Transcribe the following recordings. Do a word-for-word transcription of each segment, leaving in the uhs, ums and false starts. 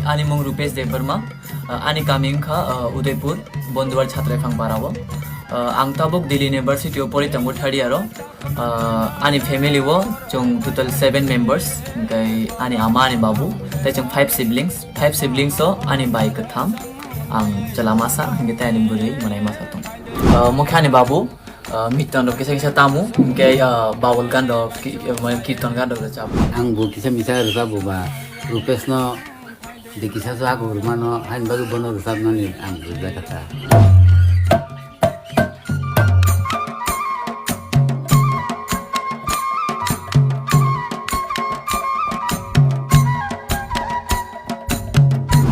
Ani mung Rupesh Debbarma, uh, ani kami wngkha, uh, Udaipur, Bonduwar Chhatraiphang Para o. Uh, ang tabuk Delhi University o pori tongo third year o. Uh, ani family o chwng total seven members, hwnkhe ani ama, ani babu, tei chwng five siblings. Five siblings o ani bai kwtham, ang chwla masa, hwnkhe tei ani bwrwi mwnai masa tongo. Uh, mokhe ani babu, uh, miton rok kisa kisa tamo, hwnkhe, uh, Babul gan rok, ki-, uh, mane kirton gan rok rwchap. Ang bo kisa misa rwchap bo ba, Rupesh no de kisa so ako rwmano, hain bagwi bono rwchapnani ang rwjak kha.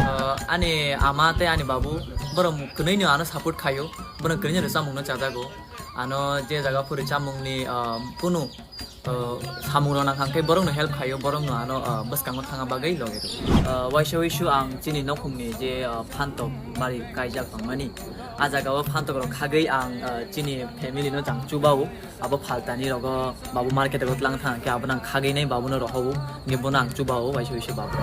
Uh, ani ama tei ani babu, borok kwnwi no ano support khaio, borok kwnwi no rwchapmung no chajago. Ano je jaga phuri chamungni, ah, kunu, ah, samung rok nang kha, hwnkhe borok no help khaio, borok no ano, ah, bwskango thangna bagwi logi rw. Ah, waisa waisu ang chini nokhungni je, ah, phantok bari kaijak tongmani, ah jaga o phantok rok khagwi ang, ah, chini family no chang chubao, abo phaltani rogo babu market rogo tlang thang khe abo nang khagwi nai babu no rohao, hwnkhe bono ang chubao waisa waisu babu.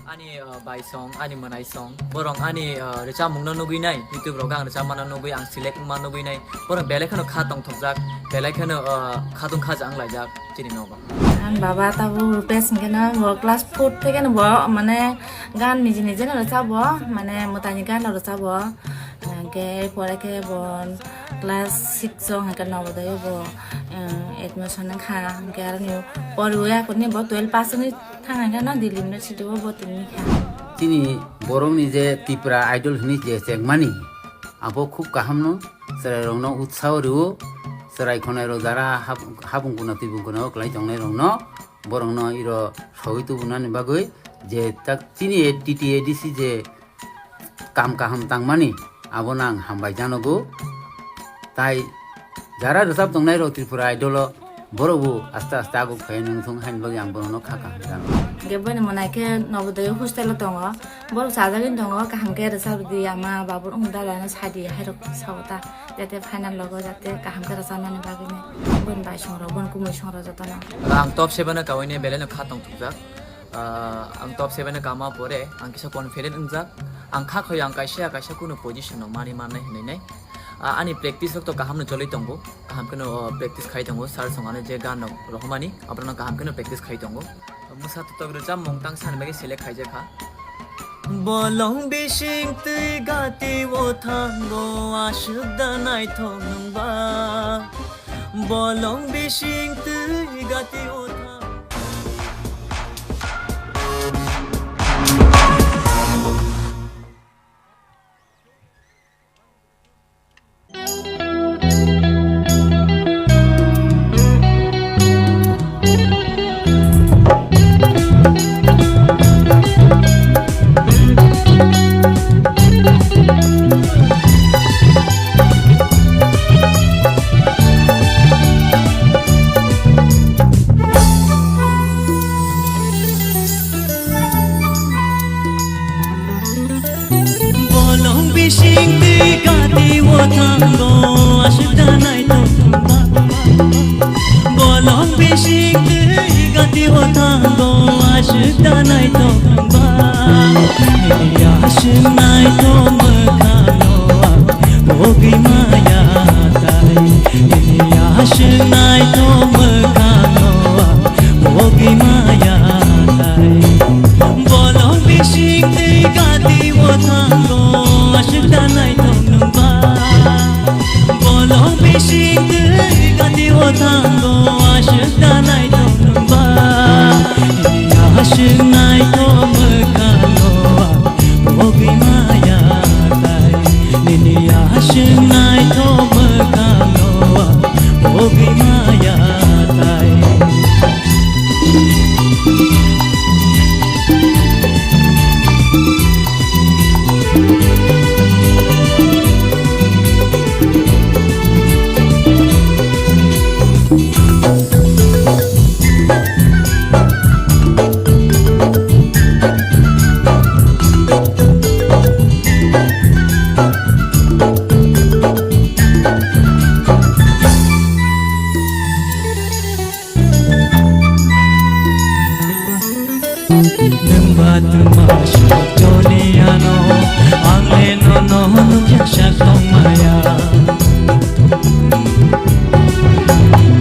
Ani, uh, bai song, ani mwnai song, borok ani, uh, rwchapmung no nugwi nai, YouTube rogo ang rwchapma no nugwi, ang select wngma nugwi nai, borok belai kheno kha tongthokjak, belai kheno, uh, khatung khaja wnglaijak chini nogo. Ang baba tabuk Rupesh hwnkhe no bo class four theke no bo mane gan niji niji no rwchabo, mane mwtaini gan no rwchabo. Hwnkhe pore khe bo class six o hwnkhe Navodaya o bo, eh, admission wngkha. Hwnkhe aroni poriwi akurni bo twelve pass wngwi thang hwnkhe no Delhi University o bo tongwi kha. Chini borokni je Tipra Idol hwnwi je chengmani, abo khub kaham no, chwrairokno utsaho rwo, chwrai khwnairok jara hap-, hapung kuna tibung kuna o kwlai tongnairokno, borokno iro sogwi tubunani bagwi je tak chini T T A D C je kam kaham tangmani, abono ang hambai janogo. Tai jara rwchap tongnai rok Tripura Idol o, borok bo aste aste aguk phai nung thung haini bagwi ang borokno kha kaham janogo. Hwnkhe boni mwnai khe Navodaya hostel o tongo, borok chajagwi tongo, kaham khe rwchap di ama babu wng dada no sadi hai rok sao ta, jate final logo jate kaham khe rwchapnani bagwi boni bai song rok, boni kumui song rok jotono. Ang top seven o kawini belai no kha tong thukjak. Ah, ang top seven o kama pore ang kisa confident wngjak. Ang kha khoi ang kaisa kaisa kunu position no mani mannai hinwi nai. Ah, ani practice rok to kaham no choli tongo. Kaham kheno, oh, practice khai tongo. Sir song ano je gan rok rohomani, aborok no kaham kheno practice khai tongo. Mwsa totok rwchapmung tang sani bagwi select khaijak kha. Bolong bising twi gati o thango aswk da naithok nwng ba. Bolong bising twi gati o thang. Bolong bising twi gati o thango aswk da naithok ba. Bolong bising twi gati o thango aswk da naithok ba. Nini aswk naithok mwkhang no ang pogwi maya tai. Nini aswk naithok mwkhang no ang pogwi maya tai. Bolong bising twi gati o thango aswk da naithok nwng ba. Bolong bising twi gati o thango aswk da naithok nwng ba. Nini aswk naithok mwkhang no ang pogwi maya tai. Nini aswk naithok mwkhang no ang pogwi maya tai. Nwng ba twma suk choli ano, ang le nono nukya sak tongmaya.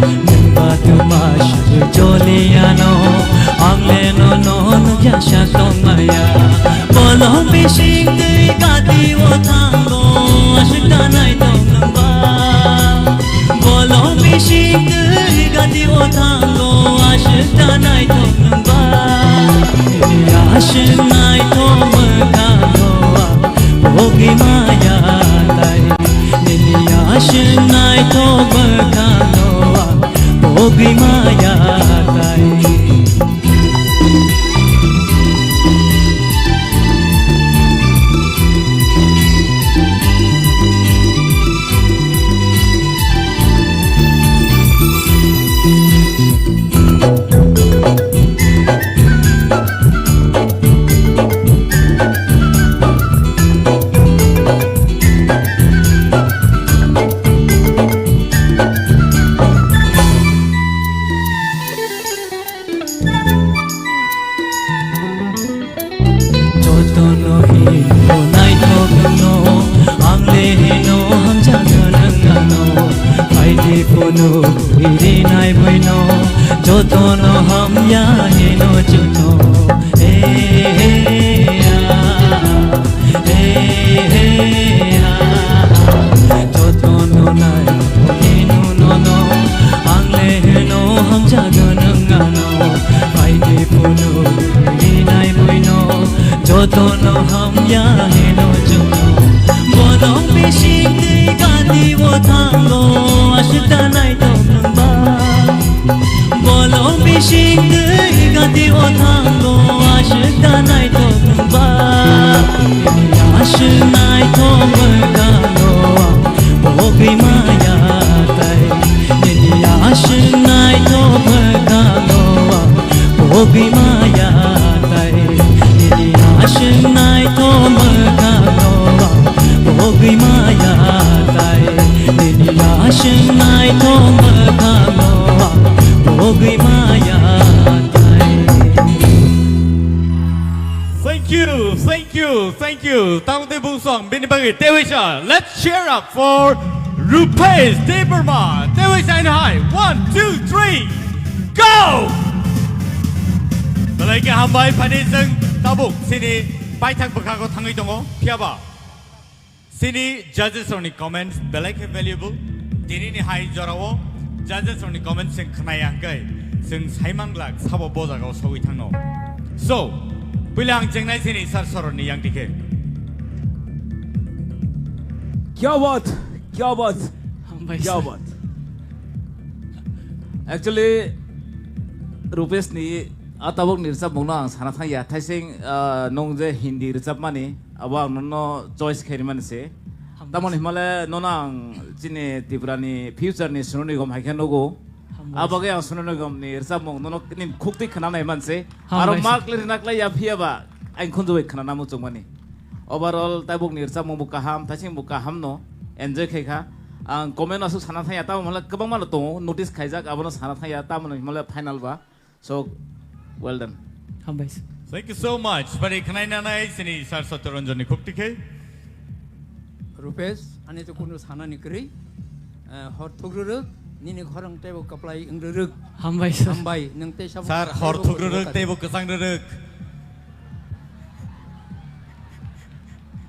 Nwng ba twma suk choli ano, ang le nono nukya sak tongmaya. Bolong bising twi gati o thango, aswk tanai tong nwng ba. Bolong bising twi gati o thango, aswk tanai tong nwng ba. Nini aswk naithok mwkhango ang pogwi maya tai. Nini aswk naithok mwkhango ang pogwi maya tai. Jotono hino naithok no, ang le hino hamjakgo nwng ano. Phaidi phunuk iri nai buino, jotono hamya hino chuto. He, he, he, ah. He, he, ah, jotono nai, hino nono, ang le hino hamjakgo nwng ano. Phaidi phunuk iri nai buino, jotono hamya hino chuto. Bolong bising twi gati o thango, aswk tanai tong nwng ba. Bolong bising twi gati o thango, aswk tanai tong nwng ba. Nini aswk naithok mwkhango ang pogwi maya tai. Nini aswk naithok mwkhango ang pogwi maya tai. Nini aswk naithok mwkhango ang pogwi maya tai. Nini aswk naithok mwkhango ang pogwi maya tai. Thank you, thank you, thank you. Tamo tei bungsong bini bagwi tewisa. Let's cheer up for Rupesh Debbarma. Tewisa in high. One, two, three, go! Belai khe hambai, phani chwng tabuk chini paithak bwkhago thangwi tongo. Phiyaba chini judges rokni comments belai khe valuable. Tinini hai jorao judges rokni comments chwng khnaya hwnkhe chwng saimang glak sabo bo jagao sogwi thangno. So, puila ang chengnai chini sir soroni yang dikhe. Kya baat, kya baat, Hambai kya sir. Baat. Actually, Rupesh ni a tabuk ni rwchapmung no ang sana thangya. Thaising, ah, nwng je Hindi rwchapmani, abo ang nono choice khe rimani se. Hambai. Tamoni himale nono ang chini Tripura ni future ni Sonu Nigam hai khe nugo. Hambai. A bagwi ang Sonu Nigam ni rwchapmung nono nini khuk twi khna nai man se. Hambai. Aro mark le rwna klai ya phiya ba ang khunju bai khna na muchung mani. Overall tabuk ni rwchapmung bo kaham, thaising bo kaham no enjoy khai kha. Ang comment aswk sana thangya, tamo himale kwbangma no tongo, notice khaijak, abono sana thangya, tamoni himale final ba. So, well done. Hambai sir. Thank you so much. Bari khnai nanai sini Sir Satyaranjan ni khuk tikhe. Rupesh, ani to kunu sana ni kwrwi. Eh, hor thukrwrwk, nini khorang teibo kwplai wngrwrwk. Hambai sir. Hambai, nwng tei sabo Sir, hor thukrwrwk teibo kwchang rwrwk.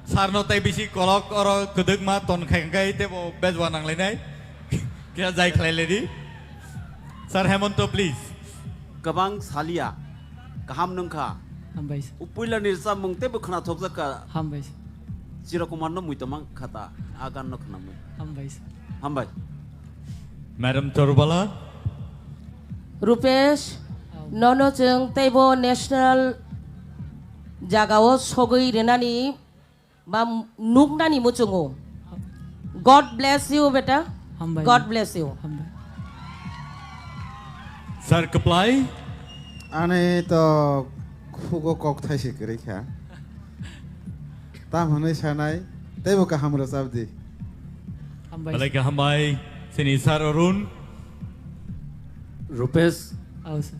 Sir no tei bisi kolok oro kwdwkma ton khai khai teibo bejwa nanglainai. Kya jai khlai ledi. Sir Hemonto, please. Kwbang salia, kaham nungkha. Hambai sir. Upuila ni rwchapmung teibo khwnathokjak kha. Hambai sir. Chirokumar no muitomang khata, a gan no khwnamwi. Hambai sir. Hambai. Madam Torbala. Rupesh, oh, nono chwng teibo national jagao sogwi rwnani ba nuknani muchungo. God bless you, beta. Hambai. God bless you. Hambai. Sir Kaplai. Ani to khugo kok thai se kwrwi kha. Tam hwnwi sanai, teibo kaham rwchap di. Hambai. Belai khe hambai, chini Sir Arun. Rupesh. Oh, sir.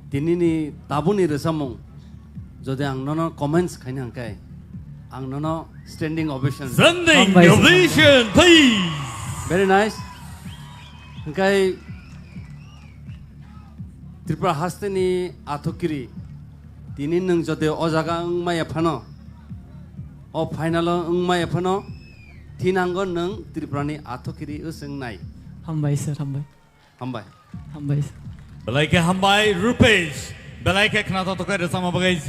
Tinini tabukni rwchapmung Jodi ang nono comments khaina hwnkhe, ang nono standing ovation. Standing Hambai sir. Ovation, please. Very nice. Hwnkhe Tripura hasteni athokiri, tini nwng jodi o jaga wngmaya phano, o final o wngmaya phano, thinango nwng Tripurani athokiri wswngnai. Hambai sir, hambai. Hambai. Hambai sir. Belai khe hambai, Rupesh. Belai khe khna toktokai rwchapma bagwi.